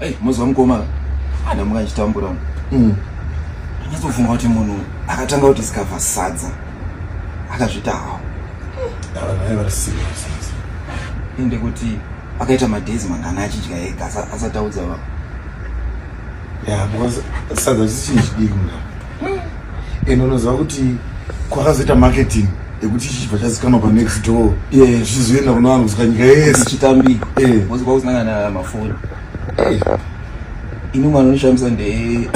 Hey, moziva mukoma andamuka ndichitambura. Ndanyatsofunga kuti munhu akatanga kudiscover sadza akazviita hawo. Ava naye vari serious. Ende kuti akaita madays mangana achidya ega asati audza vanhu. Yeah, because sadza chisi chinhu chidiki mudhara. And unoziva kuti kwakazoita marketing yekuti chichibva chazikanwa pa next door. Zvichizoenda kuna vanhu kusvika nyika yese. Chichitambika. Because kwakusina kana mafoni. Ini mwana unoshamisa ndeye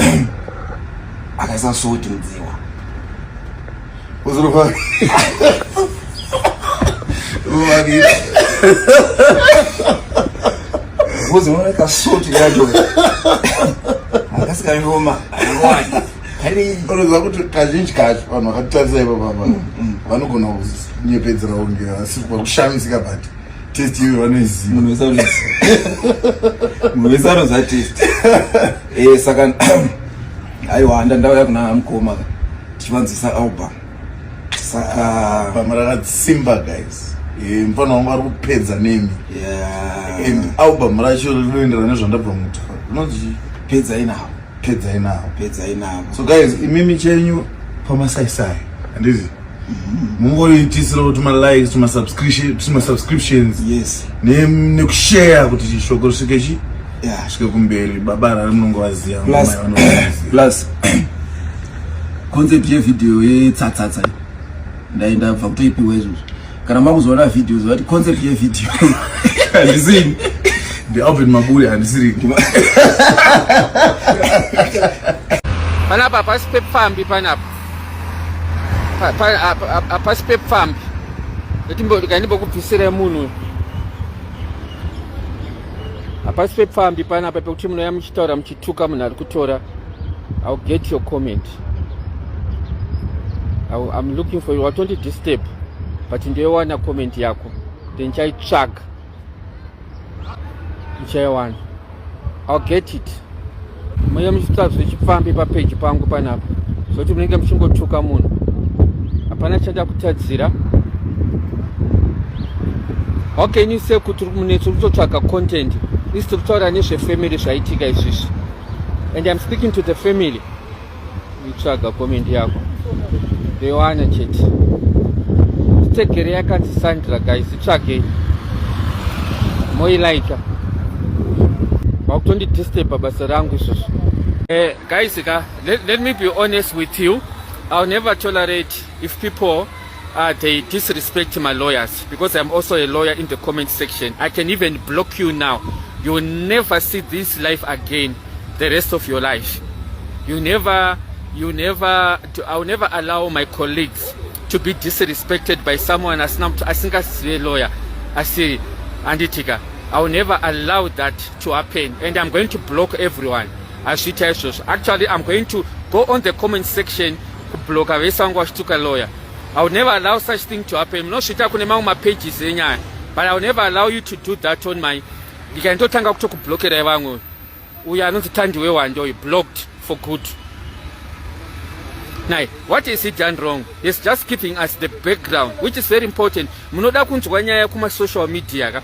akaisa soti mudziwa. Uzorofa. Unovarira. Because unoona kasoti kacho. Hakasi kashoma. Unoziva kuti kazhinji kacho vanhu vakatitarisa ipapo apa vanogona kunyepedzera kunge vasiri kushamisika, but taste iyoyo vanoiziva. Munhu wese anoziva. Munhu wese anoziva taste. Saka aiwa, ndauya kuna mukoma tichivanzisa album. Saka Album rakasimba, guys. Mufana wangu ari kupedza nemi. And album racho rinoenderana nezvandabva mutaura, rinonzi chii? Pedzai navo. Pedzai Navo. Pedzai Navo. So guys, imimi chenyu pamasaisai, handizi mungoitisira tumalikes, tumasubscriptions nekushare kuti shoko risvike chi svike kumberi. Baba Harare munongovaziva. Plus concept yevideo yetsatsatsa ndaindabva kutoipiwa izvozvo. Kana makuzoona video, zovati concept yevideo handisini. NdiAlvin Maburi, handisiri. Panapa hapasi pepfambi, panapa hapasi pepfambi. Kandimbokubvisirai munhu. Hapasi pepfambi panapa pekuti munouya muchitaura, muchituka munhu ari kutora. I'll get your comment. I'm looking for you. Watondi disturb, but ndoiwana comment yako, then ndichaitsvaga, ndichaiwana. I'll get it. Muye muchitaura zvechipfambi papeji pangu panapa, zvokuti munenge muchingotuka munhu. Hapana chanda kutadzira. How can you say kuti munetsi uri kutotsvaga content? Isi tiri kutaura nezvefamily, zvaitika izvizvi, and I'm speaking to the family. Itsvaga comment yako, ndoiwana chete. Titegere yakanzi Sandra, guys, itsvagei moilaika. Wakutondidisturba basa rangu izvozvo. Guys ka, let me be honest with you. I'll never tolerate if people they disrespect my lawyers, because I'm also a lawyer, in the comment section. I can even block you now. You will never see this life again the rest of your life. You never I will never allow my colleagues to be disrespected by someone asina asingazive lawyer asiri, anditika. I will never allow that to happen, and I'm going to block everyone azviita izvozvo. Actually, I'm going to go on the comment section kubloka vese vangu vachituka lawyer. I will never allow such thing to happen. Munosvita kune mamwe mapages enyaya, but I will never allow you to do that on my. Ndikaindotanga kutokublokerai vamwe. Uyo anonzi Tandiwe Wando, blocked for good. Now, what is he done wrong? He's just giving us the background, which is very important. Munoda kunzwa nyaya kuma-social media ka.